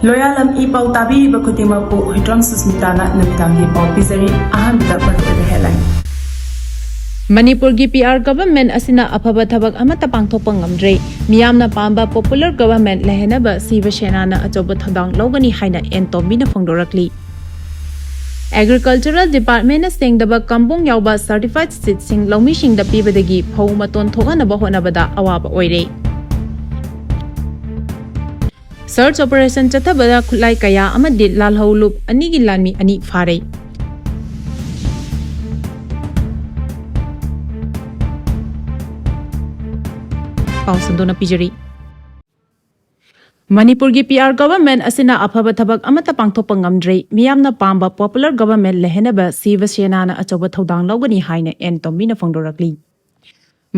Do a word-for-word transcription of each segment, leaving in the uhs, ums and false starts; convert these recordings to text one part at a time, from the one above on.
ꯂꯣꯌꯥꯂꯝ E ꯄꯥꯎ ꯇꯥꯕꯤꯔꯤꯕ ꯈꯨꯗꯤꯡꯃꯛꯄꯨ ꯍꯨꯏꯗ꯭ꯔꯣꯝ ꯁꯨꯁꯃꯤꯇꯥꯅ ꯅꯨꯃꯤꯗꯥꯡꯒꯤ ꯄꯥꯎ ꯄꯤꯖꯔꯤ꯫ ꯑꯍꯥꯟꯕꯗ ꯃꯔꯨꯑꯣꯏꯕ headline꯫ ꯃꯅꯤꯄꯨꯔꯒꯤ P R government ꯑꯁꯤꯅ ꯑꯐꯕ ꯊꯕꯛ ꯑꯃꯠꯇ ꯄꯥꯡꯊꯣꯛꯄ ꯉꯝꯗ꯭ꯔꯦ꯫ ꯃꯤꯌꯥꯝꯅ ꯄꯥꯝꯕ popular government ꯂꯩꯍꯟꯅꯕ ꯁꯤꯕ ꯁꯦꯅꯥꯅ ꯑꯆꯧꯕ ꯊꯧꯗꯥꯡ ꯂꯧꯒꯅꯤ ꯍꯥꯏꯅ ꯑꯦꯟ ꯇꯣꯝꯕꯤꯅ ꯐꯣꯡꯗꯣꯔꯛꯂꯤ꯫ Agricultural department ꯅ ꯁꯦꯡꯗꯕ ꯀꯝꯕꯣꯡ ꯌꯥꯎꯕ certified seed ꯁꯤꯡ ꯂꯧꯃꯤꯁꯤꯡꯗ ꯄꯤꯕꯗꯒꯤ ꯐꯧ ꯃꯇꯣꯟ ꯊꯣꯛꯍꯟꯅꯕ ꯍꯣꯠꯅꯕꯗ ꯑꯋꯥꯕ ꯑꯣꯏꯔꯦ꯫ Search operation ꯆꯠꯊꯕꯗ ꯈꯨꯠꯂꯥꯏ ꯀꯌꯥ ꯑꯃꯗꯤ ꯂꯥꯜꯍꯧꯂꯨꯞ ꯑꯅꯤꯒꯤ ꯂꯥꯟꯃꯤ ꯑꯅꯤ ꯐꯥꯔꯦ꯫ ꯄꯥꯎ ꯁꯟꯗꯣꯛꯅ ꯄꯤꯖꯔꯤ꯫ ꯃꯅꯤꯄꯨꯔꯒꯤ P R government ꯑꯁꯤꯅ ꯑꯐꯕ ꯊꯕꯛ ꯑꯃꯠꯇ ꯄꯥꯡꯊꯣꯛꯄ ꯉꯝꯗ꯭ꯔꯦ꯫ ꯃꯤꯌꯥꯝꯅ ꯄꯥꯝꯕ popular government ꯂꯩꯍꯟꯅꯕ ꯁꯤꯕ ꯁꯦꯅꯥꯅ ꯑꯆꯧꯕ ꯊꯧꯗꯥꯡ ꯂꯧꯒꯅꯤ ꯍꯥꯏꯅ ꯑꯦꯟ ꯇꯣꯝꯕꯤꯅ ꯐꯣꯡꯗꯣꯔꯛꯂꯤ꯫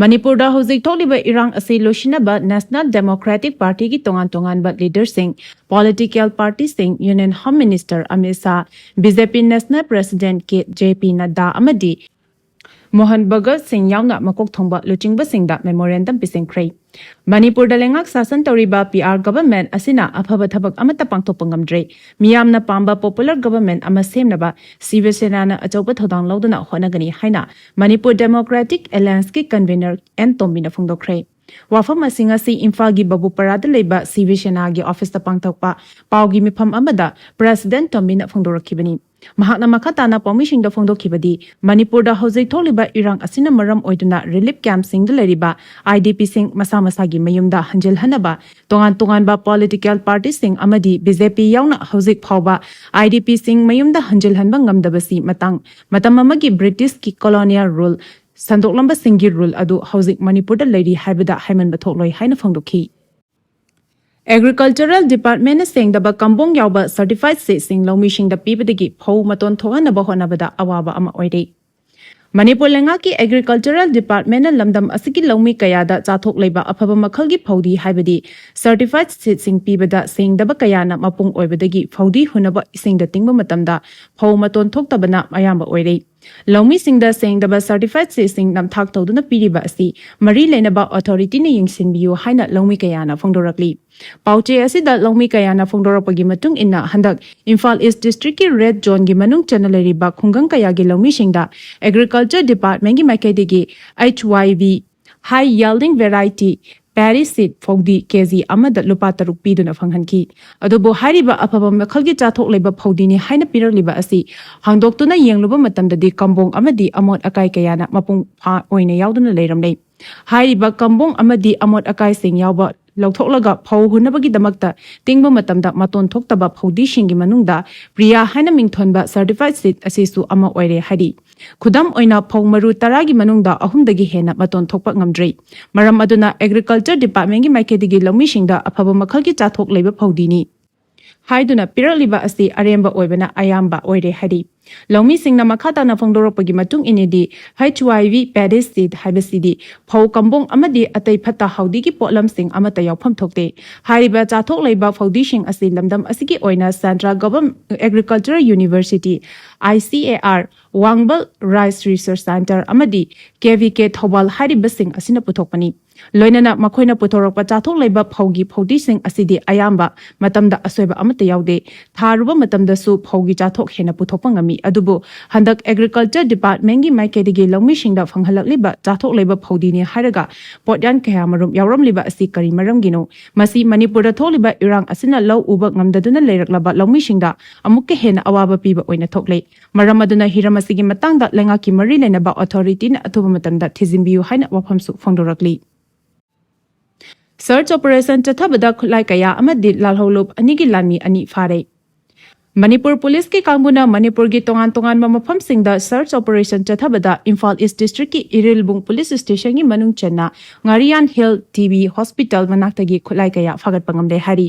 ꯃꯅꯤꯄꯨꯔꯗ ꯍꯧꯖꯤꯛ ꯊꯣꯛꯂꯤꯕ ꯏꯔꯥꯡ ꯑꯁꯤ ꯂꯣꯏꯁꯤꯟꯅꯕ National Democratic Party ꯒꯤ ꯇꯣꯉꯥꯟ ꯇꯣꯉꯥꯟꯕ leader ꯁꯤꯡ, political party ꯁꯤꯡ, Union Home Minister Amit Shah, B J P National President K J P ꯅꯗ꯭ꯗꯥ ꯑꯃꯗꯤ ꯃꯣꯍꯟ ꯚꯒꯠ ꯁꯤꯡ ꯌꯥꯎꯅ ꯃꯀꯣꯛ ꯊꯣꯡꯕ ꯂꯨꯆꯤꯡꯕꯁꯤꯡꯗ memorandum ꯄꯤꯁꯤꯟꯈ꯭ꯔꯦ꯫ ꯃꯅꯤꯄꯨꯔꯗ ꯂꯩꯉꯥꯛ ꯁꯥꯁꯟ ꯇꯧꯔꯤꯕ P R government ꯑꯁꯤꯅ ꯑꯐꯕ ꯊꯕꯛ ꯑꯃꯠꯇ ꯄꯥꯡꯊꯣꯛꯄ ꯉꯝꯗ꯭ꯔꯦ꯫ ꯃꯤꯌꯥꯝꯅ ꯄꯥꯝꯕ popular government ꯑꯃ ꯁꯦꯝꯅꯕ ꯁꯤꯕ ꯁꯦꯅꯥꯅ ꯑꯆꯧꯕ ꯊꯧꯗꯥꯡ ꯂꯧꯗꯨꯅ ꯍꯣꯠꯅꯒꯅꯤ ꯍꯥꯏꯅ Manipur Democratic Alliance ꯀꯤ convener ꯑꯦꯟ ꯇꯣꯝꯕꯤꯅ ꯐꯣꯡꯗꯣꯛꯈ꯭ꯔꯦ꯫ ꯋꯥꯐꯝ ꯑꯁꯤꯡ ꯑꯁꯤ ꯏꯝꯐꯥꯜꯒꯤ ꯕꯕꯨꯄꯥꯔꯥꯗ ꯂꯩꯕ ꯁꯤꯕ ꯁꯦꯅꯥꯒꯤ office ꯇ ꯄꯥꯡꯊꯣꯛꯄ ꯄꯥꯎꯒꯤ ꯃꯤꯐꯝ ꯑꯃꯗ President ꯇꯣꯝꯕꯤꯅ ꯐꯣꯡꯗꯣꯔꯛꯈꯤꯕꯅꯤ꯫ ꯃꯍꯥꯛꯅ ꯃꯈꯥ ꯇꯥꯅ ꯄꯥꯎꯃꯤꯁꯤꯡꯗ ꯐꯣꯡꯗꯣꯛꯈꯤꯕꯗꯤ, ꯃꯅꯤꯄꯨꯔꯗ ꯍꯧꯖꯤꯛ ꯊꯣꯛꯂꯤꯕ ꯏꯔꯥꯡ ꯑꯁꯤꯅ ꯃꯔꯝ ꯑꯣꯏꯗꯨꯅ relief camp ꯁꯤꯡꯗ ꯂꯩꯔꯤꯕ I D P ꯁꯤꯡ ꯃꯁꯥ ꯃꯁꯥꯒꯤ ꯃꯌꯨꯝꯗ ꯍꯟꯖꯤꯜꯍꯟꯅꯕ ꯇꯣꯉꯥꯟ ꯇꯣꯉꯥꯟꯕ political party ꯁꯤꯡ ꯑꯃꯗꯤ B J P ꯌꯥꯎꯅ ꯍꯧꯖꯤꯛ ꯐꯥꯎꯕ I D P ꯁꯤꯡ ꯃꯌꯨꯝꯗ ꯍꯟꯖꯤꯜꯍꯟꯕ ꯉꯝꯗꯕꯁꯤ ꯃꯇꯥꯡ ꯃꯇꯝ ꯑꯃꯒꯤ British ꯀꯤ colonial rule ꯁꯟꯗꯣꯛꯂꯝꯕꯁꯤꯡꯒꯤ rule ꯑꯗꯨ ꯍꯧꯖꯤꯛ ꯃꯅꯤꯄꯨꯔꯗ ꯂꯩꯔꯤ ꯍꯥꯏꯕꯗ ꯍꯥꯏꯃꯟꯕ ꯊꯣꯛꯂꯣꯏ ꯍꯥꯏꯅ ꯐꯣꯡꯗꯣꯛꯈꯤ꯫ Agricultural department ꯅ ꯁꯦꯡꯗꯕ ꯀꯝꯕꯣꯡ ꯌꯥꯎꯕ certified seed ꯁꯤꯡ ꯂꯧꯃꯤꯁꯤꯡꯗ ꯄꯤꯕꯗꯒꯤ ꯐꯧ ꯃꯇꯣꯟ ꯊꯣꯛꯍꯟꯅꯕ ꯍꯣꯠꯅꯕꯗ ꯑꯋꯥꯕ ꯑꯃ ꯑꯣꯏꯔꯦ꯫ ꯃꯅꯤꯄꯨꯔ ꯂꯩꯉꯥꯛꯀꯤ Agricultural department ꯅ ꯂꯝꯗꯝ ꯑꯁꯤꯒꯤ ꯂꯧꯃꯤ ꯀꯌꯥꯗ ꯆꯥꯊꯣꯛ ꯂꯩꯕ ꯑꯐꯕ ꯃꯈꯜꯒꯤ ꯐꯧꯗꯤ ꯍꯥꯏꯕꯗꯤ certified seed ꯁꯤꯡ ꯄꯤꯕꯗ ꯁꯦꯡꯗꯕ ꯀꯌꯥꯅ ꯃꯄꯨꯡ ꯑꯣꯏꯕꯗꯒꯤ ꯐꯧꯗꯤ ꯍꯨꯟꯅꯕ ꯏꯁꯤꯡꯗ ꯇꯤꯡꯕ ꯃꯇꯝꯗ ꯐꯧ ꯃꯇꯣꯟ ꯊꯣꯛꯇꯕꯅ ꯑꯌꯥꯝꯕ ꯑꯣꯏꯔꯦ꯫ ꯂꯧꯃꯤꯁꯤꯡꯗ ꯁꯦꯡꯗꯕ certified seedꯁꯤꯡ ꯅꯝꯊꯥꯛ ꯇꯧꯗꯨꯅ ꯄꯤꯔꯤꯕ ꯑꯁꯤ ꯃꯔꯤ ꯂꯩꯅꯕ authorityꯅ ꯌꯦꯡꯁꯤꯟꯕꯤꯌꯨ ꯍꯥꯏꯅ ꯂꯧꯃꯤ ꯀꯌꯥꯅ ꯐꯣꯡꯗꯣꯔꯛꯂꯤ꯫ ꯄꯥꯎꯆꯦ ꯑꯁꯤꯗ ꯂꯧꯃꯤ ꯀꯌꯥꯅ ꯐꯣꯡꯗꯣꯔꯛꯄꯒꯤ ꯃꯇꯨꯡ ꯏꯟꯅ, ꯍꯟꯗꯛ ꯏꯝꯐꯥꯜ East Districtꯀꯤ red zoneꯒꯤ ꯃꯅꯨꯡ ꯆꯟꯅ ꯂꯩꯔꯤꯕ ꯈꯨꯡꯒꯪ ꯀꯌꯥꯒꯤ ꯂꯧꯃꯤꯁꯤꯡꯗ Agriculture Departmentꯀꯤ ꯃꯥꯏꯀꯩꯗꯒꯤ H Y V, High Yielding Variety, Paddy Seed ꯐꯧꯗꯤ ꯀꯦꯖꯤ ꯑꯃꯗ ꯂꯨꯄꯥ ꯇꯔꯨꯛ ꯄꯤꯗꯨꯅ ꯐꯪꯍꯟꯈꯤ꯫ ꯑꯗꯨꯕꯨ ꯍꯥꯏꯔꯤꯕ ꯑꯐꯕ ꯃꯈꯜꯒꯤ ꯆꯥꯊꯣꯛ ꯂꯩꯕ ꯐꯧꯗꯤꯅꯤ ꯍꯥꯏꯅ ꯄꯤꯔꯛꯂꯤꯕ ꯑꯁꯤ ꯍꯥꯡꯗꯣꯛꯇꯨꯅ ꯌꯦꯡꯂꯨꯕ ꯃꯇꯝꯗꯗꯤ ꯀꯝꯕꯣꯡ ꯑꯃꯗꯤ ꯑꯃꯣꯠ ꯑꯀꯥꯏ ꯀꯌꯥꯅ ꯃꯄꯨꯡ ꯐꯥ ꯑꯣꯏꯅ ꯌꯥꯎꯗꯨꯅ ꯂꯩꯔꯝꯂꯦ꯫ ꯍꯥꯏꯔꯤꯕ ꯀꯝꯕꯣꯡ ꯑꯃꯗꯤ ꯑꯃꯣꯠ ꯑꯀꯥꯏꯁꯤꯡ ꯌꯥꯎꯕ ꯂꯧꯊꯣꯛꯂꯒ ꯐꯧ ꯍꯨꯟꯅꯕꯒꯤꯗꯃꯛꯇ ꯇꯤꯡꯕ ꯃꯇꯝꯗ ꯃꯇꯣꯟ ꯊꯣꯛꯇꯕ ꯐꯧꯗꯤꯁꯤꯡꯒꯤ ꯃꯅꯨꯡꯗ ꯄ꯭ꯔꯤꯌꯥ ꯍꯥꯏꯅ ꯃꯤꯡꯊꯣꯟꯕ certified seed ꯑꯁꯤꯁꯨ ꯑꯃ ꯑꯣꯏꯔꯦ ꯍꯥꯏꯔꯤ꯫ ꯈꯨꯗꯝ ꯑꯣꯏꯅ, ꯐꯧ ꯃꯔꯨ ꯇꯔꯥꯒꯤ ꯃꯅꯨꯡꯗ ꯑꯍꯨꯝꯗꯒꯤ ꯍꯦꯟꯅ ꯃꯇꯣꯟ ꯊꯣꯛꯄ ꯉꯝꯗ꯭ꯔꯤ꯫ ꯃꯔꯝ ꯑꯗꯨꯅ Agriculture Departmentꯀꯤ ꯃꯥꯏꯀꯩꯗꯒꯤ ꯂꯧꯃꯤꯁꯤꯡꯗ ꯑꯐꯕ ꯃꯈꯜꯒꯤ ꯆꯥꯊꯣꯛ ꯂꯩꯕ ꯐꯧꯗꯤꯅꯤ ꯍꯥꯏꯗꯨꯅ ꯄꯤꯔꯛꯂꯤꯕ ꯑꯁꯤ ꯑꯔꯦꯝꯕ ꯑꯣꯏꯕꯅ ꯑꯌꯥꯝꯕ ꯑꯣꯏꯔꯦ ꯍꯥꯏꯔꯤ꯫ ꯂꯧꯃꯤꯁꯤꯡꯅ ꯃꯈꯥ ꯇꯥꯅ ꯐꯣꯡꯗꯣꯔꯛꯄꯒꯤ ꯃꯇꯨꯡ ꯏꯟꯅꯗꯤ, H Y V Paddy Seed ꯍꯥꯏꯕꯁꯤꯗꯤ ꯐꯧ ꯀꯝꯕꯣꯡ ꯑꯃꯗꯤ ꯑꯇꯩ ꯐꯠꯇ ꯍꯥꯎꯗꯤꯒꯤ ꯄꯣꯠꯂꯝꯁꯤꯡ ꯑꯃꯠꯇ ꯌꯥꯎꯐꯝ ꯊꯣꯛꯇꯦ꯫ ꯍꯥꯏꯔꯤꯕ ꯆꯥꯊꯣꯛ ꯂꯩꯕ ꯐꯧꯗꯤꯁꯤꯡ ꯑꯁꯤ ꯂꯝꯗꯝ ꯑꯁꯤꯒꯤ ꯑꯣꯏꯅ Central Government Agricultural University, I C A R, ꯋꯥꯡꯕꯜ Rice Research Centre ꯑꯃꯗꯤ K V K ꯊꯧꯕꯥꯜ ꯍꯥꯏꯔꯤꯕꯁꯤꯡ ꯑꯁꯤꯅ ꯄꯨꯊꯣꯛꯄꯅꯤ꯫ ꯂꯣꯏꯅꯅ ꯃꯈꯣꯏꯅ ꯄꯨꯊꯣꯔꯛꯄ ꯆꯥꯊꯣꯛ ꯂꯩꯕ ꯐꯧꯒꯤ ꯐꯧꯗꯤꯁꯤꯡ ꯑꯁꯤꯗꯤ ꯑꯌꯥꯝꯕ ꯃꯇꯝꯗ ꯑꯁꯣꯏꯕ ꯑꯃꯠꯇ ꯌꯥꯎꯗꯦ꯫ ꯊꯥꯔꯨꯕ ꯃꯇꯝꯗꯁꯨ ꯐꯧꯒꯤ ꯆꯥꯊꯣꯛ ꯍꯦꯟꯅ ꯄꯨꯊꯣꯛꯄ ꯉꯝꯃꯤ꯫ ꯑꯗꯨꯕꯨ ꯍꯟꯗꯛ Agriculture Departmentꯀꯤ ꯃꯥꯏꯀꯩꯗꯒꯤ ꯂꯧꯃꯤꯁꯤꯡꯗ ꯐꯪꯍꯜꯂꯛꯂꯤꯕ ꯆꯥꯊꯣꯛ ꯂꯩꯕ ꯐꯧꯗꯤꯅꯤ ꯍꯥꯏꯔꯒ ꯄꯣꯠꯌꯥꯟ ꯀꯌꯥꯃꯔꯨꯝ ꯌꯥꯎꯔꯝꯂꯤꯕ ꯑꯁꯤ ꯀꯔꯤ ꯃꯔꯝꯒꯤꯅꯣ? ꯃꯁꯤ ꯃꯅꯤꯄꯨꯔꯗ ꯊꯣꯛꯂꯤꯕ ꯏꯔꯥꯡ ꯑꯁꯤꯅ ꯂꯧ ꯎꯕ ꯉꯝꯗꯗꯨꯅ ꯂꯩꯔꯛꯂꯕ ꯂꯧꯃꯤꯁꯤꯡꯗ ꯑꯃꯨꯛꯀ ꯍꯦꯟꯅ ꯑꯋꯥꯕ ꯄꯤꯕ ꯑꯣꯏꯅ ꯊꯣꯛꯂꯦ꯫ ꯃꯔꯝ ꯑꯗꯨꯅ ꯍꯤꯔꯝ ꯑꯁꯤꯒꯤ ꯃꯇꯥꯡꯗ ꯂꯩꯉꯥꯛꯀꯤ ꯃꯔꯤ ꯂꯩꯅꯕ authorityꯅ ꯑꯊꯨꯕ ꯃꯇꯝꯗ ꯊꯤꯖꯤꯟꯕꯤꯌꯨ ꯍꯥꯏꯅ ꯋꯥꯐꯝꯁꯨ ꯐꯣꯡꯗꯣꯔꯛꯂꯤ꯫ Search operation ꯆꯠꯊꯕꯗ ꯈꯨꯠꯂꯥꯏ ꯀꯌꯥ ꯑꯃꯗꯤ ꯂꯥꯜꯍꯧꯂꯨꯞ ꯑꯅꯤꯒꯤ ꯂꯥꯟꯃꯤ ꯑꯅꯤ ꯐꯥꯔꯦ꯫ ꯃꯅꯤꯄꯨꯔ ꯄꯨꯂꯤꯁꯀꯤ ꯀꯥꯡꯕꯨꯅ ꯃꯅꯤꯄꯨꯔꯒꯤ ꯇꯣꯉꯥꯟ ꯇꯣꯉꯥꯟꯕ ꯃꯐꯝꯁꯤꯡꯗ search operation ꯆꯠꯊꯕꯗ ꯏꯝꯐꯥꯜ East Districtꯀꯤ ꯏꯔꯤꯜꯕꯨꯡ Police Stationꯒꯤ ꯃꯅꯨꯡ ꯆꯟꯅ ꯉꯥꯔꯤꯌꯥꯟ Hill T B Hospital ꯃꯅꯥꯛꯇꯒꯤ ꯈꯨꯠꯂꯥꯏ ꯀꯌꯥ ꯐꯥꯒꯠꯄ ꯉꯝꯂꯦ ꯍꯥꯏꯔꯤ꯫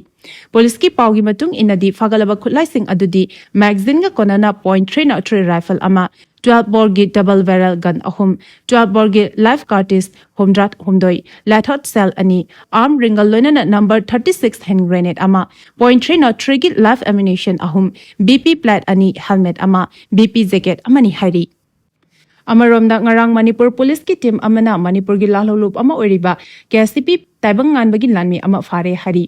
ꯄꯨꯂꯤꯁꯀꯤ ꯄꯥꯎꯒꯤ ꯃꯇꯨꯡ ꯏꯟꯅꯗꯤ, ꯐꯥꯒꯠꯂꯕ ꯈꯨꯠꯂꯥꯏꯁꯤꯡ ꯑꯗꯨꯗꯤ magazineꯒ ꯀꯣꯟꯅꯅ point three zero three rifle ꯑꯃ, twelve boreꯒꯤ double barrel gun ꯑꯍꯨꯝ, twelve boreꯒꯤ live cartridge ꯍꯨꯝꯗ꯭ꯔꯥ ꯍꯨꯝꯗꯣꯏ, ꯂꯥꯏꯊꯣꯠ shell ꯑꯅꯤ, arm ringꯒ ꯂꯣꯏꯅꯅ number thirty six hand grenade ꯑꯃ, point three zero threeꯒꯤ live ammunition ꯑꯍꯨꯝ, B P plate ꯑꯅꯤ, helmet ꯑꯃ, B P jacket ꯑꯃꯅꯤ ꯍꯥꯏꯔꯤ꯫ ꯑꯃꯔꯣꯝꯗ, ꯉꯔꯥꯡ ꯃꯅꯤꯄꯨꯔ ꯄꯨꯂꯤꯁꯀꯤ ꯇꯤꯝ ꯑꯃꯅ ꯃꯅꯤꯄꯨꯔꯒꯤ ꯂꯥꯜꯍꯧꯂꯨꯞ ꯑꯃ ꯑꯣꯏꯔꯤꯕ ꯀꯦ ꯑꯦꯁ ꯁꯤ ꯄꯤ ꯇꯥꯏꯕꯪꯉꯥꯟꯕꯒꯤ ꯂꯥꯟꯃꯤ ꯑꯃ ꯐꯥꯔꯦ ꯍꯥꯏꯔꯤ꯫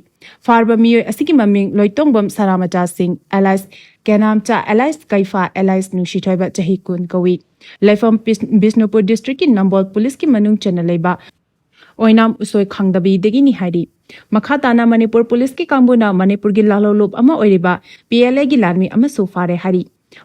ꯐꯥꯔꯕ ꯃꯤꯑꯣꯏ ꯑꯁꯤꯒꯤ ꯃꯃꯤꯡ ꯂꯣꯏꯇꯣꯡꯕꯝ ꯁꯔꯥꯃꯆꯥ ꯁꯤꯡ, ꯑꯦꯂꯥꯏꯁ ꯀꯦꯅꯥꯝꯆꯥ, ꯑꯦꯂꯥꯏꯁ ꯀꯩꯐꯥ, ꯑꯦꯂꯥꯏꯁ ꯅꯨꯡꯁꯤꯊꯣꯏꯕ, ꯆꯍꯤ ꯀꯨꯟ ꯀꯧꯏ꯫ ꯂꯩꯐꯝ ꯕꯤꯁ-, ꯕꯤꯁꯅꯨꯄꯨꯔ ꯗꯤꯁꯇ꯭ꯔꯤꯛꯀꯤ ꯅꯝꯕꯣꯜ ꯄꯨꯂꯤꯁꯀꯤ ꯃꯅꯨꯡ ꯆꯟꯅ ꯂꯩꯕ ꯑꯣꯏꯅꯥꯝ ꯎꯁꯣꯏ ꯈꯥꯡꯗꯕꯤꯗꯒꯤꯅꯤ ꯍꯥꯏꯔꯤ꯫ ꯃꯈꯥ ꯇꯥꯅ ꯃꯅꯤꯄꯨꯔ ꯄꯨꯂꯤꯁꯀꯤ ꯀꯥꯡꯕꯨꯅ ꯃꯅꯤꯄꯨꯔꯒꯤ ꯂꯥꯜꯍꯧꯂꯨꯞ ꯑꯃ ꯑꯣꯏꯔꯤꯕ ꯄꯤ ꯑꯦꯜ ꯑꯦꯒꯤ ꯂꯥꯟꯃꯤ ꯑꯃꯁꯨ ꯐꯥꯔꯦ ꯍꯥꯏꯔꯤ꯫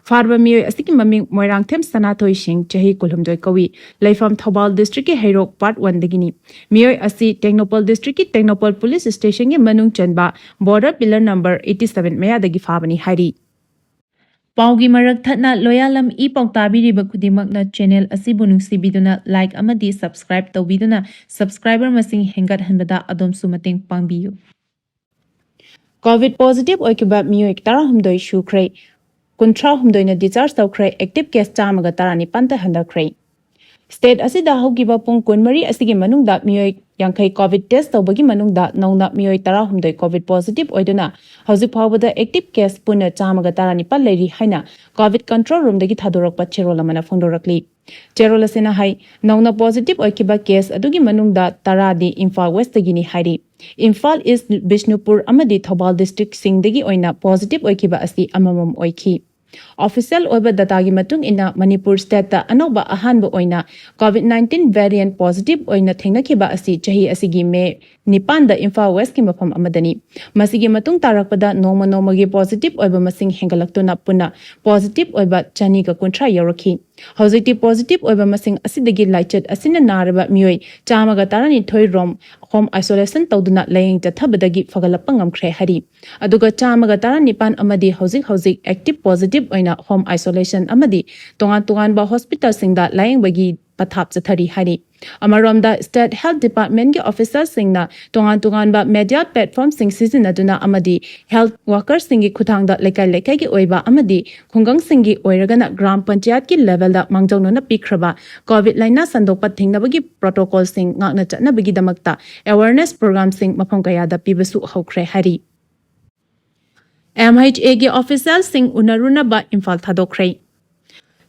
ꯐꯥꯔꯕ ꯃꯤꯑꯣꯏ ꯑꯁꯤꯒꯤ ꯃꯃꯤꯡ ꯃꯣꯏꯔꯥꯡꯊꯦꯝ ꯁꯅꯥꯊꯣꯏ ꯁꯤꯡ, ꯆꯍꯤ ꯀꯨꯟꯍꯨꯝꯗꯣꯏ ꯀꯧꯏ꯫ ꯂꯩꯐꯝ ꯊꯧꯕꯥꯜ ꯗꯤꯁꯇ꯭ꯔꯤꯛꯀꯤ ꯍꯩꯔꯣꯛ ꯄꯥꯔꯠ ꯋꯥꯟꯗꯒꯤꯅꯤ꯫ ꯃꯤꯑꯣꯏ ꯑꯁꯤ ꯇꯦꯡꯅꯧꯄꯜ ꯗꯤꯁꯇ꯭ꯔꯤꯛꯀꯤ ꯇꯦꯡꯅꯧꯄꯜ ꯄꯨꯂꯤꯁ ꯁ꯭ꯇꯦꯁꯟꯒꯤ ꯃꯅꯨꯡ ꯆꯟꯕ border pillar number eighty seven ꯃꯌꯥꯗꯒꯤ ꯐꯥꯕꯅꯤ ꯍꯥꯏꯔꯤ꯫ ꯄꯥꯎꯒꯤ ꯃꯔꯛ ꯊꯠꯅ ꯂꯣꯌꯥꯂꯝ ꯏ ꯄꯥꯎ ꯇꯥꯕꯤꯔꯤꯕ ꯈꯨꯗꯤꯡꯃꯛꯅ ꯆꯦꯅꯦꯜ ꯑꯁꯤꯕꯨ ꯅꯨꯡꯁꯤꯕꯤꯗꯨꯅ ꯂꯥꯏꯛ ꯑꯃꯗꯤ ꯁꯕꯁꯀ꯭ꯔꯥꯏꯕ ꯇꯧꯕꯤꯗꯨꯅ ꯁꯕꯁꯀ꯭ꯔꯥꯏꯕꯔ ꯃꯁꯤꯡ ꯍꯦꯟꯒꯠꯍꯟꯕꯗ ꯑꯗꯣꯝꯁꯨ ꯃꯇꯦꯡ ꯄꯥꯡꯕꯤꯌꯨ꯫ ꯀꯣꯚꯤꯗ ꯄꯣꯖꯤꯇꯤꯚ ꯑꯣꯏꯈꯤꯕ ꯃꯤꯑꯣꯏ ꯇꯔꯥꯍꯨꯝꯗꯣꯏ ꯁꯨꯈ꯭ꯔꯦ, ꯀꯨꯟꯊ꯭ꯔꯥ ꯍꯨꯝꯗꯣꯏꯅ ꯗꯤꯁꯆꯥꯔꯖ ꯇꯧꯈ꯭ꯔꯦ, ꯑꯦꯛꯇꯤꯚ ꯀꯦꯁ ꯆꯥꯝꯃꯒ ꯇꯔꯥꯅꯤꯄꯥꯟꯗ ꯍꯟꯊꯈ꯭ꯔꯦ꯫ ꯁ꯭ꯇꯦꯠ ꯑꯁꯤꯗ ꯍꯧꯈꯤꯕ ꯄꯨꯡ ꯀꯨꯟꯃꯔꯤ ꯑꯁꯤꯒꯤ ꯃꯅꯨꯡꯗ ꯃꯤꯑꯣꯏ ꯌꯥꯡꯈꯩ ꯀꯣꯚꯤꯗ ꯇꯦꯁ ꯇꯧꯕꯒꯤ ꯃꯅꯨꯡꯗ ꯅꯧꯅ ꯃꯤꯑꯣꯏ ꯇꯔꯥꯍꯨꯝꯗꯣꯏ ꯀꯣꯚꯤꯗ ꯄꯣꯖꯤꯇꯤꯚ ꯑꯣꯏꯗꯨꯅ ꯍꯧꯖꯤꯛ ꯐꯥꯎꯕꯗ ꯑꯦꯛꯇꯤꯚ ꯀꯦꯁ ꯄꯨꯟꯅ ꯆꯥꯝꯃꯒ ꯇꯔꯥꯅꯤꯄꯥꯟ ꯂꯩꯔꯤ ꯍꯥꯏꯅ ꯀꯣꯚꯤꯗ ꯀꯟꯇ꯭ꯔꯣꯜ ꯔꯨꯝꯗꯒꯤ ꯊꯥꯗꯣꯔꯛꯄ ꯆꯦꯔꯣꯜ ꯑꯃꯅ ꯐꯣꯡꯗꯣꯔꯛꯂꯤ꯫ ꯆꯦꯔꯣꯜ ꯑꯁꯤꯅ ꯍꯥꯏ, ꯅꯧꯅ ꯄꯣꯖꯤꯇꯤꯚ ꯑꯣꯏꯈꯤꯕ ꯀꯦꯁ ꯑꯗꯨꯒꯤ ꯃꯅꯨꯡꯗ ꯇꯔꯥꯗꯤ ꯏꯝꯐꯥꯜ ꯋꯦꯁꯇꯒꯤꯅꯤ ꯍꯥꯏꯔꯤ꯫ ꯏꯝꯐꯥꯜ ꯏꯁ, ꯕꯤꯁꯅꯨꯄꯨꯔ ꯑꯃꯗꯤ ꯊꯧꯕꯥꯜ ꯗꯤꯁꯇ꯭ꯔꯤꯛꯁꯤꯡꯗꯒꯤ ꯑꯣꯏꯅ ꯄꯣꯖꯤꯇꯤꯚ ꯑꯣꯏꯈꯤꯕ ꯑꯁꯤ ꯑꯃꯃꯝ ꯑꯣꯏꯈꯤ꯫ ꯑꯣꯐꯤꯁꯤꯌꯦꯜ ꯑꯣꯏꯕ ꯗꯇꯥꯒꯤ ꯃꯇꯨꯡ ꯏꯟꯅ ꯃꯅꯤꯄꯨꯔ ꯁ꯭ꯇꯦꯠꯇ ꯑꯅꯧꯕ ꯑꯍꯥꯟꯕ ꯑꯣꯏꯅ ꯀꯣꯚꯤꯗ ꯅꯥꯏꯟꯇꯤꯟ ꯚꯦꯔꯤꯌꯦꯟꯠ ꯄꯣꯖꯤꯇꯤꯚ ꯑꯣꯏꯅ ꯊꯦꯡꯅꯈꯤꯕ ꯑꯁꯤ ꯆꯍꯤ ꯑꯁꯤꯒꯤ ꯃꯦ ꯅꯤꯄꯥꯟꯗ ꯏꯝꯐꯥꯜ ꯋꯦꯁꯀꯤ ꯃꯐꯝ ꯑꯃꯗꯅꯤ꯫ ꯃꯁꯤꯒꯤ ꯃꯇꯨꯡ ꯇꯥꯔꯛꯄꯗ ꯅꯣꯡꯃ ꯅꯣꯡꯃꯒꯤ ꯄꯣꯖꯤꯇꯤꯚ ꯑꯣꯏꯕ ꯃꯁꯤꯡ ꯍꯦꯟꯒꯠꯂꯛꯇꯨꯅ ꯄꯨꯟꯅ ꯄꯣꯖꯤꯇꯤꯚ ꯑꯣꯏꯕ ꯆꯅꯤꯒ ꯀꯨꯟꯊ꯭ꯔꯥ ꯌꯧꯔꯛꯈꯤ꯫ ꯍꯧꯖꯤꯛꯇꯤ ꯄꯣꯖꯤꯇꯤꯚ ꯑꯣꯏꯕ ꯃꯁꯤꯡ ꯑꯁꯤꯗꯒꯤ ꯂꯥꯏꯆꯠ ꯑꯁꯤꯅ ꯅꯥꯔꯕ ꯃꯤꯑꯣꯏ ꯆꯥꯝꯃꯒ ꯇꯔꯥꯅꯤꯊꯣꯏ ꯔꯣꯝ ꯍꯣꯝ ꯑꯥꯏꯁꯣꯂꯦꯁꯟ ꯇꯧꯗꯨꯅ ꯂꯥꯌꯦꯡ ꯆꯠꯊꯕꯗꯒꯤ ꯐꯒꯠꯂꯛꯄ ꯉꯝꯈ꯭ꯔꯦ ꯍꯥꯏꯔꯤ꯫ ꯑꯗꯨꯒ ꯆꯥꯝꯃꯒ ꯇꯔꯥꯅꯤꯄꯥꯟ ꯑꯃꯗꯤ ꯍꯧꯖꯤꯛ ꯍꯧꯖꯤꯛ ꯑꯦꯛꯇꯤꯚ ꯄꯣꯖꯤꯇꯤꯚ ꯑꯣꯏꯅ ꯍꯣꯝ ꯑꯥꯏꯁꯣꯂꯦꯁꯟ ꯑꯃꯗꯤ ꯇꯣꯉꯥꯟ ꯇꯣꯉꯥꯟꯕ ꯍꯣꯁꯄꯤꯇꯥꯜꯁꯤꯡꯗ ꯂꯥꯌꯦꯡꯕꯒꯤ ꯄꯊꯥꯞ ꯆꯠꯊꯔꯤ ꯍꯥꯏꯔꯤ꯫ ꯑꯃꯔꯣꯝꯗ, ꯁ꯭ꯇꯦꯠ ꯍꯦꯜꯊ ꯗꯤꯄꯥꯔꯠꯃꯦꯟꯠꯀꯤ ꯑꯣꯐꯤꯁꯔꯁꯤꯡꯅ ꯇꯣꯉꯥꯟ ꯇꯣꯉꯥꯟꯕ ꯃꯦꯗꯤꯌꯥ ꯄ꯭ꯂꯦꯠꯐꯣꯔꯝꯁꯤꯡ ꯁꯤꯖꯤꯟꯅꯗꯨꯅ ꯑꯃꯗꯤ ꯍꯦꯜꯊ ꯋꯥꯔꯀꯔꯁꯤꯡꯒꯤ ꯈꯨꯠꯊꯥꯡꯗ ꯂꯩꯀꯥꯏ ꯂꯩꯀꯥꯏꯒꯤ ꯑꯣꯏꯕ ꯑꯃꯗꯤ ꯈꯨꯡꯒꯪꯁꯤꯡꯒꯤ ꯑꯣꯏꯔꯒꯅ ꯒ꯭ꯔꯥꯝ ꯄꯟꯆꯥꯌꯠꯀꯤ ꯂꯦꯚꯦꯜꯗ ꯃꯥꯡꯖꯧꯅꯅ ꯄꯤꯈ꯭ꯔꯕ ꯀꯣꯚꯤꯗ ꯂꯥꯏꯅꯥ ꯁꯟꯗꯣꯛꯄ ꯊꯤꯡꯅꯕꯒꯤ ꯄ꯭ꯔꯣꯇꯣꯀꯣꯜꯁꯤꯡ ꯉꯥꯛꯅ ꯆꯠꯅꯕꯒꯤꯗꯃꯛꯇ ꯑꯦꯋꯥꯔꯅꯦꯁ ꯄ꯭ꯔꯣꯒ꯭ꯔꯥꯝꯁꯤꯡ ꯃꯐꯝ ꯀꯌꯥꯗ ꯄꯤꯕꯁꯨ ꯍꯧꯈ꯭ꯔꯦ ꯍꯥꯏꯔꯤ꯫ ꯑꯦꯝ ꯑꯩꯆ ꯑꯦꯒꯤ ꯑꯣꯐꯤꯁꯤꯌꯦꯜꯁꯤꯡ ꯎꯅꯔꯨꯅꯕ ꯏꯝꯐꯥꯜ ꯊꯥꯗꯣꯛꯈ꯭ꯔꯦ꯫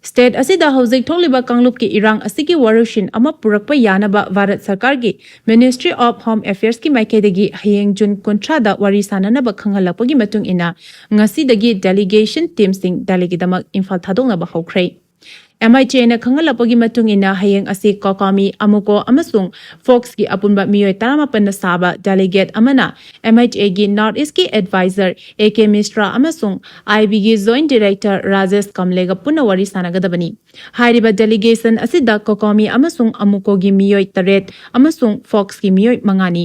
ꯁ꯭ꯇꯦꯠ ꯑꯁꯤꯗ ꯍꯧꯖꯤꯛ ꯊꯣꯛꯂꯤꯕ ꯀꯥꯡꯂꯨꯞꯀꯤ ꯏꯔꯥꯡ ꯑꯁꯤꯒꯤ ꯋꯥꯔꯣꯏꯁꯤꯟ ꯑꯃ ꯄꯨꯔꯛꯄ ꯌꯥꯅꯕ ꯚꯥꯔꯠ ꯁꯔꯀꯥꯔꯒꯤ Ministry of Home Affairsꯀꯤ ꯃꯥꯏꯀꯩꯗꯒꯤ ꯍꯌꯦꯡ ꯖꯨꯟ ꯀꯨꯟꯊ꯭ꯔꯥꯗ ꯋꯥꯔꯤ ꯁꯥꯅꯅꯕ ꯈꯪꯍꯜꯂꯛꯄꯒꯤ ꯃꯇꯨꯡ ꯏꯟꯅ ꯉꯁꯤꯗꯒꯤ delegation teamꯁꯤꯡ ꯗꯦꯜꯂꯤꯒꯤꯗꯃꯛ ꯏꯝꯐꯥꯜ ꯊꯥꯗꯣꯛꯅꯕ ꯍꯧꯈ꯭ꯔꯦ꯫ MITAꯅ ꯈꯪꯍꯜꯂꯛꯄꯒꯤ ꯃꯇꯨꯡ ꯏꯟꯅ ꯍꯌꯦꯡ ꯑꯁꯤ ꯀꯣꯀꯥꯃꯤ, ꯑꯃꯨꯀꯣ ꯑꯃꯁꯨꯡ ꯐꯣꯛꯁꯀꯤ ꯑꯄꯨꯟꯕ ꯃꯤꯑꯣꯏ ꯇꯔꯥꯃꯥꯄꯟꯅ ꯁꯥꯕ delegate ꯑꯃꯅ MITAꯒꯤ North Eastꯀꯤ advisor A K Mishra ꯑꯃꯁꯨꯡ IBꯒꯤ Joint Director ꯔꯥꯖꯦꯁ ꯀꯝꯂꯦꯒ ꯄꯨꯟꯅ ꯋꯥꯔꯤ ꯁꯥꯟꯅꯒꯗꯕꯅꯤ꯫ ꯍꯥꯏꯔꯤꯕ delegation ꯑꯁꯤꯗ ꯀꯣꯀꯥꯃꯤ ꯑꯃꯁꯨꯡ ꯑꯃꯨꯀꯣꯒꯤ ꯃꯤꯑꯣꯏ ꯇꯔꯦꯠ ꯑꯃꯁꯨꯡ ꯐꯣꯛꯁꯀꯤ ꯃꯤꯑꯣꯏ ꯃꯉꯥꯅꯤ꯫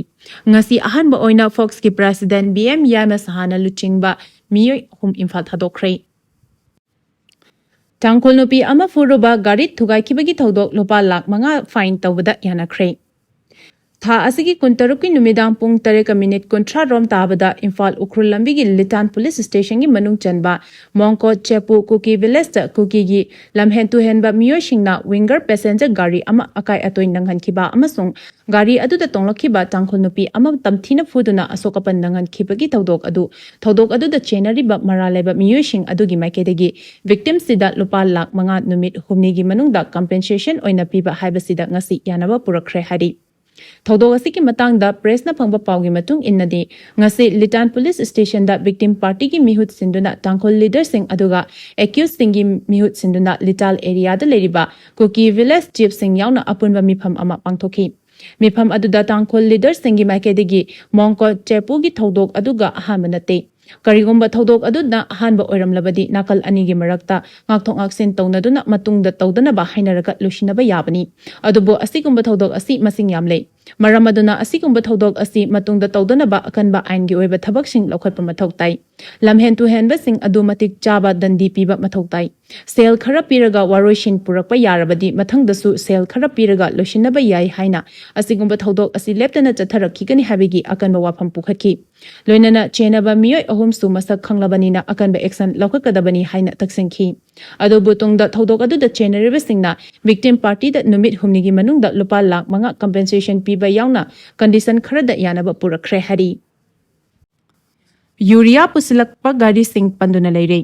ꯉꯁꯤ ꯑꯍꯥꯟꯕ ꯑꯣꯏꯅ ꯐꯣꯛꯁꯀꯤ President B M ꯌꯥꯏꯃꯁꯍꯥꯅ ꯂꯨꯆꯤꯡꯕ ꯃꯤꯑꯣꯏ ꯑꯍꯨꯝ ꯏꯝꯐꯥꯜ ꯊꯥꯗꯣꯛꯈ꯭ꯔꯦ꯫ ꯇꯥꯡꯈꯨꯜ ꯅꯨꯄꯤ ꯑꯃ ꯐꯨꯔꯨꯕ ꯒꯥꯔꯤ ꯊꯨꯒꯥꯏꯈꯤꯕꯒꯤ ꯊꯧꯗꯣꯛ ꯂꯨꯄꯥ ꯂꯥꯈ ꯃꯉꯥ fine ꯇꯧꯕꯗ ꯌꯥꯅꯈ꯭ꯔꯦ꯫ ꯊꯥ ꯑꯁꯤꯒꯤ ꯀꯨꯟꯇꯔꯨꯛꯀꯤ ꯅꯨꯃꯤꯗꯥꯡ ꯄꯨꯡ ꯇꯔꯦꯠꯀ ꯃꯤꯅꯤꯠ ꯀꯨꯟꯊ꯭ꯔꯥ ꯔꯣꯝ ꯇꯥꯕꯗ ꯏꯝꯐꯥꯜ ꯎꯈ꯭ꯔꯨꯜ ꯂꯝꯕꯤꯒꯤ ꯂꯤꯇꯥꯟ ꯄꯨꯂꯤꯁ ꯁ꯭ꯇꯦꯁꯟꯒꯤ ꯃꯅꯨꯡ ꯆꯟꯕ ꯃꯣꯡꯀꯣꯠ ꯆꯦꯄꯨ ꯀꯨꯀꯤ ꯚꯤꯂꯦꯖꯇ ꯀꯨꯀꯤꯒꯤ ꯂꯝꯍꯦꯟ ꯇꯨꯍꯦꯟꯕ ꯃꯤꯑꯣꯏꯁꯤꯡꯅ winger passenger ꯒꯥꯔꯤ ꯑꯃ ꯑꯀꯥꯏ ꯑꯇꯣꯏ ꯅꯪꯍꯟꯈꯤꯕ ꯑꯃꯁꯨꯡ ꯒꯥꯔꯤ ꯑꯗꯨꯗ ꯇꯣꯡꯂꯛꯈꯤꯕ ꯇꯥꯡꯈꯨꯜ ꯅꯨꯄꯤ ꯑꯃ ꯇꯝꯊꯤꯅ ꯐꯨꯗꯨꯅ ꯑꯁꯣꯛ ꯑꯄꯟ ꯅꯪꯍꯟꯈꯤꯕꯒꯤ ꯊꯧꯗꯣꯛ ꯑꯗꯨ, ꯊꯧꯗꯣꯛ ꯑꯗꯨꯗ ꯆꯦꯟꯅꯔꯤꯕ ꯃꯔꯥꯜ ꯂꯩꯕ ꯃꯤꯑꯣꯏꯁꯤꯡ ꯑꯗꯨꯒꯤ ꯃꯥꯏꯀꯩꯗꯒꯤ victimꯁꯤꯗ ꯂꯨꯄꯥ ꯂꯥꯈ ꯃꯉꯥ ꯅꯨꯃꯤꯠ ꯍꯨꯝꯅꯤꯒꯤ ꯃꯅꯨꯡꯗ compensation ꯑꯣꯏꯅ ꯄꯤꯕ ꯍꯥꯏꯕꯁꯤꯗ ꯉꯁꯤ ꯌꯥꯅꯕ ꯄꯨꯔꯛꯈ꯭ꯔꯦ ꯍꯥꯏꯔꯤ꯫ ꯊꯧꯗꯣꯛ ꯑꯁꯤꯒꯤ ꯃꯇꯥꯡꯗ pressꯅ ꯐꯪꯕ ꯄꯥꯎꯒꯤ ꯃꯇꯨꯡ ꯏꯟꯅꯗꯤ, ꯉꯁꯤ ꯂꯤꯇꯥꯟ ꯄꯨꯂꯤꯁ ꯁ꯭ꯇꯦꯁꯟꯗ victim partyꯒꯤ ꯃꯤꯍꯨꯠ ꯁꯤꯟꯗꯨꯅ ꯇꯥꯡꯈꯨꯜ leaderꯁꯤꯡ ꯑꯗꯨꯒ accusedꯁꯤꯡꯒꯤ ꯃꯤꯍꯨꯠ ꯁꯤꯟꯗꯨꯅ ꯂꯤꯇꯥꯜ areaꯗ ꯂꯩꯔꯤꯕ ꯀꯨꯀꯤ village chiefꯁꯤꯡ ꯌꯥꯎꯅ ꯑꯄꯨꯟꯕ ꯃꯤꯐꯝ ꯑꯃ ꯄꯥꯡꯊꯣꯛꯈꯤ꯫ ꯃꯤꯐꯝ ꯑꯗꯨꯗ ꯇꯥꯡꯈꯨꯜ leaderꯁꯤꯡꯒꯤ ꯃꯥꯏꯀꯩꯗꯒꯤ ꯃꯣꯡꯀꯣꯠ ꯆꯦꯄꯨꯒꯤ ꯊꯧꯗꯣꯛ ꯑꯗꯨꯒ ꯑꯍꯥꯟꯕ ꯅꯠꯇꯦ꯫ ꯀꯔꯤꯒꯨꯝꯕ ꯊꯧꯗꯣꯛ ꯑꯗꯨꯅ ꯑꯍꯥꯟꯕ ꯑꯣꯏꯔꯝꯂꯕꯗꯤ ꯅꯥꯀꯜ ꯑꯅꯤꯒꯤ ꯃꯔꯛꯇ ꯉꯥꯛꯊꯣꯛ ꯉꯥꯛꯁꯤꯟ ꯇꯧꯅꯗꯨꯅ ꯃꯇꯨꯡꯗ ꯇꯧꯗꯅꯕ ꯍꯥꯏꯅꯔꯒ ꯂꯣꯏꯁꯤꯟꯅꯕ ꯌꯥꯕꯅꯤ꯫ ꯑꯗꯨꯕꯨ ꯑꯁꯤꯒꯨꯝꯕ ꯊꯧꯗꯣꯛ ꯑꯁꯤ ꯃꯁꯤꯡ ꯌꯥꯝ ꯂꯩ꯫ ꯃꯔꯝ ꯑꯗꯨꯅ ꯑꯁꯤꯒꯨꯝꯕ ꯊꯧꯗꯣꯛ ꯑꯁꯤ ꯃꯇꯨꯡꯗ ꯇꯧꯗꯅꯕ ꯑꯀꯟꯕ ꯑꯥꯏꯟꯒꯤ ꯑꯣꯏꯕ ꯊꯕꯛꯁꯤꯡ ꯂꯧꯈꯠꯄ ꯃꯊꯧ ꯇꯥꯏ꯫ ꯂꯝꯍꯦꯟ ꯇꯨꯍꯦꯟꯕꯁꯤꯡ ꯑꯗꯨ ꯃꯇꯤꯛ ꯆꯥꯕ ꯗꯟꯗꯤ ꯄꯤꯕ ꯃꯊꯧ ꯇꯥꯏ꯫ ꯁꯦꯜ ꯈꯔ ꯄꯤꯔꯒ ꯋꯥꯔꯣꯏꯁꯤꯟ ꯄꯨꯔꯛꯄ ꯌꯥꯔꯕꯗꯤ ꯃꯊꯪꯗꯁꯨ ꯁꯦꯜ ꯈꯔ ꯄꯤꯔꯒ ꯂꯣꯏꯁꯤꯟꯅꯕ ꯌꯥꯏ ꯍꯥꯏꯅ ꯑꯁꯤꯒꯨꯝꯕ ꯊꯧꯗꯣꯛ ꯑꯁꯤ ꯂꯦꯞꯇꯅ ꯆꯠꯊꯔꯛꯈꯤꯒꯅꯤ ꯍꯥꯏꯕꯒꯤ ꯑꯀꯟꯕ ꯋꯥꯐꯝ ꯄꯨꯈꯠꯈꯤ꯫ ꯂꯣꯏꯅꯅ ꯆꯦꯟꯅꯕ ꯃꯤꯑꯣꯏ ꯑꯍꯨꯝꯁꯨ ꯃꯁꯛ ꯈꯪꯂꯕꯅꯤꯅ ꯑꯀꯟꯕ action ꯂꯧꯈꯠꯀꯗꯕꯅꯤ ꯍꯥꯏꯅ ꯇꯛꯁꯤꯟꯈꯤ꯫ ꯑꯗꯨꯕꯨ ꯇꯨꯡꯗ ꯊꯧꯗꯣꯛ ꯑꯗꯨꯗ ꯆꯦꯟꯅꯔꯤꯕꯁꯤꯡꯅ victim partyꯗ ꯅꯨꯃꯤꯠ ꯍꯨꯝꯅꯤꯒꯤ ꯃꯅꯨꯡꯗ ꯂꯨꯄꯥ ꯂꯥꯈ ꯃꯉꯥ compensation ꯄꯤꯕ ꯌꯥꯎꯅ condition ꯈꯔꯗ ꯌꯥꯅꯕ ꯄꯨꯔꯛꯈ꯭ꯔꯦ ꯍꯥꯏꯔꯤ꯫ ꯌꯨꯔꯤꯌꯥ ꯄꯨꯁꯤꯜꯂꯛꯄ ꯒꯥꯔꯤꯁꯤꯡ ꯄꯟꯗꯨꯅ ꯂꯩꯔꯦ꯫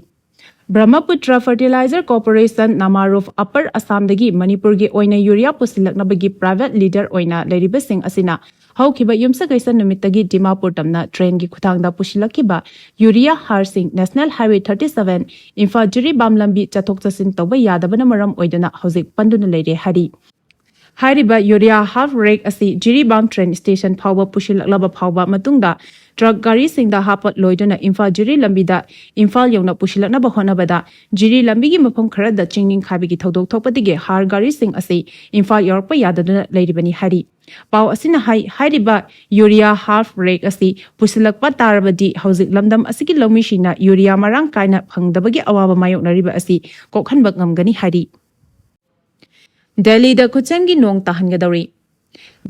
Brahmaputra Fertilizer Corporation, ꯅꯥꯃꯥꯔꯨꯐ, ꯑꯄꯔ ꯑꯁꯥꯝꯗꯒꯤ ꯃꯅꯤꯄꯨꯔꯒꯤ ꯑꯣꯏꯅ ꯌꯨꯔꯤꯌꯥ ꯄꯨꯁꯤꯜꯂꯛꯅꯕꯒꯤ ꯄ꯭ꯔꯥꯏꯚꯦꯠ ꯂꯤꯗꯔ ꯑꯣꯏꯅ ꯂꯩꯔꯤꯕꯁꯤꯡ ꯑꯁꯤꯅ ꯍꯧꯈꯤꯕ ꯌꯨꯝꯁꯀꯩꯁ ꯅꯨꯃꯤꯠꯇꯒꯤ ꯗꯤꯃꯥꯄꯨꯔ ꯇꯝꯅ ꯇ꯭ꯔꯦꯟꯒꯤ ꯈꯨꯊꯥꯡꯗ ꯄꯨꯁꯤꯜꯂꯛꯈꯤꯕ ꯌꯨꯔꯤꯌꯥ ꯍꯥꯔꯁꯤꯡ National Highway thirty seven Imphal Jiribam ꯂꯝꯕꯤ ꯆꯠꯊꯣꯛ ꯆꯠꯁꯤꯟ ꯇꯧꯕ ꯌꯥꯗꯕꯅ ꯃꯔꯝ ꯑꯣꯏꯗꯨꯅ ꯍꯧꯖꯤꯛ ꯄꯟꯗꯨꯅ ꯂꯩꯔꯦ ꯍꯥꯏꯔꯤ꯫ ꯍꯥꯏꯔꯤꯕ ꯌꯨꯔꯤꯌꯥ ꯍꯥꯐ ꯔꯦꯛ ꯑꯁꯤ ꯖꯤꯔꯤꯕꯥꯝ ꯇ꯭ꯔꯦꯟ ꯁ꯭ꯇꯦꯁꯟ ꯐꯥꯎꯕ ꯄꯨꯁꯤꯜꯂꯛꯂꯕ ꯐꯥꯎꯕ ꯃꯇꯨꯡꯗ ꯇ꯭ꯔꯛ ꯒꯥꯔꯤꯁꯤꯡꯗ ꯍꯥꯞꯄ ꯂꯣꯏꯗꯨꯅ ꯏꯝꯐꯥꯜ ꯖꯤꯔꯤ ꯂꯝꯕꯤꯗ ꯏꯝꯐꯥꯜ ꯌꯧꯅ ꯄꯨꯁꯤꯜꯂꯛꯅꯕ ꯍꯣꯠꯅꯕꯗ ꯖꯤꯔꯤ ꯂꯝꯕꯤꯒꯤ ꯃꯐꯝ ꯈꯔꯗ ꯆꯤꯡ ꯅꯤꯡꯈꯥꯏꯕꯒꯤ ꯊꯧꯗꯣꯛ ꯊꯣꯛꯄꯗꯒꯤ ꯍꯥꯔ ꯒꯥꯔꯤꯁꯤꯡ ꯑꯁꯤ ꯏꯝꯐꯥꯜ ꯌꯧꯔꯛꯄ ꯌꯥꯗꯗꯨꯅ ꯂꯩꯔꯤꯕꯅꯤ ꯍꯥꯏꯔꯤ꯫ ꯄꯥꯎ ꯑꯁꯤꯅ ꯍꯥꯏ, ꯍꯥꯏꯔꯤꯕ ꯌꯨꯔꯤꯌꯥ ꯍꯥꯐ ꯔꯦꯛ ꯑꯁꯤ ꯄꯨꯁꯤꯜꯂꯛꯄ ꯇꯥꯔꯕꯗꯤ ꯍꯧꯖꯤꯛ ꯂꯝꯗꯝ ꯑꯁꯤꯒꯤ ꯂꯧꯃꯤꯁꯤꯡꯅ ꯌꯨꯔꯤꯌꯥ ꯃꯔꯥꯡ ꯀꯥꯏꯅ ꯐꯪꯗꯕꯒꯤ ꯑꯋꯥꯕ ꯃꯥꯌꯣꯛꯅꯔꯤꯕ ꯑꯁꯤ ꯀꯣꯛꯍꯟꯕ ꯉꯝꯒꯅꯤ ꯍꯥꯏꯔꯤ꯫ ꯗꯦꯜꯂꯤꯗ ꯈꯨꯠꯁꯦꯝꯒꯤ ꯅꯣꯡ ꯇꯥꯍꯟꯒꯗꯧꯔꯤ꯫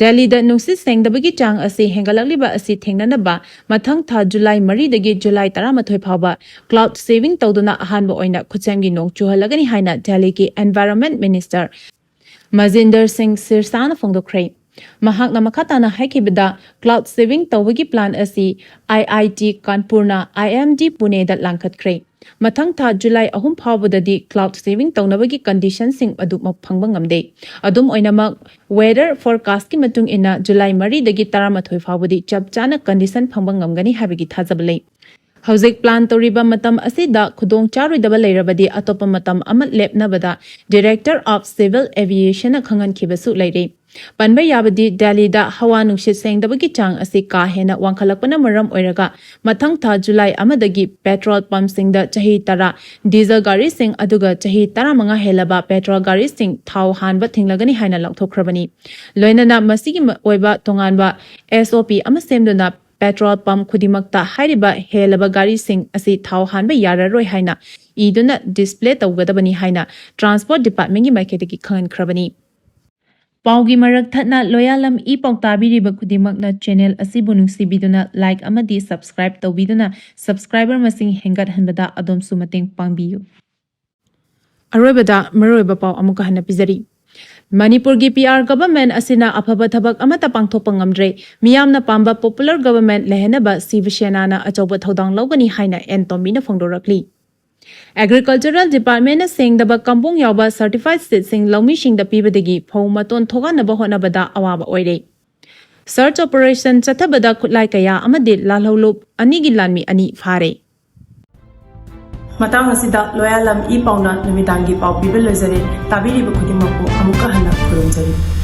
ꯗꯦꯜꯂꯤꯗ ꯅꯨꯡꯁꯤꯠ ꯁꯦꯡꯗꯕꯒꯤ ꯆꯥꯡ ꯑꯁꯤ ꯍꯦꯟꯒꯠꯂꯛꯂꯤꯕ ꯑꯁꯤ ꯊꯦꯡꯅꯅꯕ ꯃꯊꯪ ꯊꯥ ꯖꯨꯂꯥꯏ ꯃꯔꯤꯗꯒꯤ ꯖꯨꯂꯥꯏ ꯇꯔꯥꯃꯥꯊꯣꯏ ꯐꯥꯎꯕ cloud saving ꯇꯧꯗꯨꯅ ꯑꯍꯥꯟꯕ ꯑꯣꯏꯅ ꯈꯨꯠꯁꯦꯝꯒꯤ ꯅꯣꯡ ꯆꯨꯍꯜꯂꯒꯅꯤ ꯍꯥꯏꯅ ꯗꯦꯜꯂꯤꯒꯤ Environment Minister ꯃꯖꯤꯟꯗꯔ ꯁꯤꯡ ꯁꯤꯔꯁꯥꯅ ꯐꯣꯡꯗꯣꯛꯈ꯭ꯔꯦ꯫ ꯃꯍꯥꯛꯅ ꯃꯈꯥ ꯇꯥꯅ ꯍꯥꯏꯈꯤꯕꯗ, cloud saving ꯇꯧꯕꯒꯤ plan ꯑꯁꯤ IIT ꯀꯥꯟꯄꯨꯔꯅ IMD ꯄꯨꯅꯦꯗ ꯂꯥꯡꯈꯠꯈ꯭ꯔꯦ꯫ ꯃꯊꯪ ꯊꯥ ꯖꯨꯂꯥꯏ ꯑꯍꯨꯝ ꯐꯥꯎꯕꯗꯗꯤ cloud saving ꯇꯧꯅꯕꯒꯤ conditionꯁꯤꯡ ꯑꯗꯨꯃꯛ ꯐꯪꯕ ꯉꯝꯗꯦ꯫ ꯑꯗꯨꯝ ꯑꯣꯏꯅꯃꯛ, weather forecastꯀꯤ ꯃꯇꯨꯡ ꯏꯟꯅ ꯖꯨꯂꯥꯏ ꯃꯔꯤꯗꯒꯤ ꯇꯔꯥꯃꯥꯊꯣꯏ ꯐꯥꯎꯕꯗꯤ ꯆꯞ ꯆꯥꯅ condition ꯐꯪꯕ ꯉꯝꯒꯅꯤ ꯍꯥꯏꯕꯒꯤ ꯊꯥꯖꯕ ꯂꯩ꯫ ꯍꯧꯖꯤꯛ plan ꯇꯧꯔꯤꯕ ꯃꯇꯝ ꯑꯁꯤꯗ ꯈꯨꯗꯣꯡ ꯆꯥꯔꯣꯏꯗꯕ ꯂꯩꯔꯕꯗꯤ ꯑꯇꯣꯞꯄ ꯃꯇꯝ ꯑꯃ ꯂꯦꯞꯅꯕꯗ Director of Civil Aviationꯅ ꯈꯪꯍꯟꯈꯤꯕꯁꯨ ꯂꯩꯔꯤ꯫ ꯄꯟꯕ ꯌꯥꯕꯗꯤ, ꯗꯦꯜꯂꯤꯗ ꯍꯋꯥ ꯅꯨꯡꯁꯤꯠ ꯁꯦꯡꯗꯕꯒꯤ ꯆꯥꯡ ꯑꯁꯤ ꯀꯥ ꯍꯦꯟꯅ ꯋꯥꯡꯈꯠꯂꯛꯄꯅ ꯃꯔꯝ ꯑꯣꯏꯔꯒ ꯃꯊꯪ ꯊꯥ ꯖꯨꯂꯥꯏ ꯑꯃꯗꯒꯤ petrol pumpꯁꯤꯡꯗ ꯆꯍꯤ ꯇꯔꯥ diesel ꯒꯥꯔꯤꯁꯤꯡ ꯑꯗꯨꯒ ꯆꯍꯤ ꯇꯔꯥꯃꯉꯥ ꯍꯦꯜꯂꯕ petrol ꯒꯥꯔꯤꯁꯤꯡ ꯊꯥꯎ ꯍꯥꯟꯕ ꯊꯤꯡꯂꯒꯅꯤ ꯍꯥꯏꯅ ꯂꯥꯎꯊꯣꯛꯈ꯭ꯔꯕꯅꯤ꯫ ꯂꯣꯏꯅꯅ ꯃꯁꯤꯒꯤ ꯑꯣꯏꯕ ꯇꯣꯉꯥꯟꯕ SOP ꯑꯃ ꯁꯦꯝꯗꯨꯅ petrol pump ꯈꯨꯗꯤꯡꯃꯛꯇ ꯍꯥꯏꯔꯤꯕ ꯍꯦꯜꯂꯕ ꯒꯥꯔꯤꯁꯤꯡ ꯑꯁꯤ ꯊꯥꯎ ꯍꯥꯟꯕ ꯌꯥꯔꯔꯣꯏ ꯍꯥꯏꯅ ꯏꯗꯨꯅ display ꯇꯧꯒꯗꯕꯅꯤ ꯍꯥꯏꯅ Transport Departmentꯀꯤ ꯃꯥꯏꯀꯩꯗꯒꯤ ꯈꯪꯍꯟꯈ꯭ꯔꯕꯅꯤ꯫ ꯄꯥꯎꯒꯤ ꯃꯔꯛ ꯊꯠꯅ ꯂꯣꯌꯥꯂꯝ ꯏ ꯄꯥꯎ ꯇꯥꯕꯤꯔꯤꯕ ꯈꯨꯗꯤꯡꯃꯛꯅ channel ꯑꯁꯤꯕꯨ ꯅꯨꯡꯁꯤꯕꯤꯗꯨꯅ like ꯑꯃꯗꯤ subscribe ꯇꯧꯕꯤꯗꯨꯅ subscriber ꯃꯁꯤꯡ ꯍꯦꯟꯒꯠꯍꯟꯕꯗ ꯑꯗꯣꯝꯁꯨ ꯃꯇꯦꯡ ꯄꯥꯡꯕꯤꯌꯨ꯫ ꯑꯔꯣꯏꯕꯗ ꯃꯔꯨꯑꯣꯏꯕ ꯄꯥꯎ ꯑꯃꯨꯛꯀ ꯍꯟꯅ ꯄꯤꯖꯔꯤ꯫ ꯃꯅꯤꯄꯨꯔꯒꯤ PR government ꯑꯁꯤꯅ ꯑꯐꯕ ꯊꯕꯛ ꯑꯃꯠꯇ ꯄꯥꯡꯊꯣꯛꯄ ꯉꯝꯗ꯭ꯔꯦ꯫ ꯃꯤꯌꯥꯝꯅ ꯄꯥꯝꯕ popular government ꯂꯩꯍꯟꯅꯕ ꯁꯤꯕ ꯁꯦꯅꯥꯅ ꯑꯆꯧꯕ ꯊꯧꯗꯥꯡ ꯂꯧꯒꯅꯤ ꯍꯥꯏꯅ ꯑꯦꯟ ꯇꯣꯝꯕꯤꯅ ꯐꯣꯡꯗꯣꯔꯛꯂꯤ꯫ Agricultural Departmentꯅ ꯁꯦꯡꯗꯕ ꯀꯝꯄꯣꯡ ꯌꯥꯎꯕ certified seedꯁꯤꯡ ꯂꯧꯃꯤꯁꯤꯡꯗ ꯄꯤꯕꯗꯒꯤ ꯐꯧ ꯃꯇꯣꯟ ꯊꯣꯛꯍꯟꯅꯕ ꯍꯣꯠꯅꯕꯗ ꯑꯋꯥꯕ ꯑꯣꯏꯔꯦ꯫ Search operation ꯆꯠꯊꯕꯗ ꯈꯨꯠꯂꯥꯏ ꯀꯌꯥ ꯑꯃꯗꯤ ꯂꯥꯜꯍꯧꯂꯨꯞ ꯑꯅꯤꯒꯤ ꯂꯥꯟꯃꯤ ꯑꯅꯤ ꯐꯥꯔꯦ꯫ ꯃꯇꯥꯡ ꯑꯁꯤꯗ ꯂꯣꯌꯥꯂꯝ ꯏ ꯄꯥꯎꯅ ꯅꯨꯃꯤꯗꯥꯡꯒꯤ ꯄꯥꯎ ꯄꯤꯕ ꯂꯣꯏꯖꯔꯦ꯫ ꯇꯥꯕꯤꯔꯤꯕ ꯈꯨꯗꯤꯡꯃꯛꯄꯨ ꯑꯃꯨꯛꯀ ꯍꯟꯅ ꯈꯨꯔꯨꯝꯖꯔꯤ꯫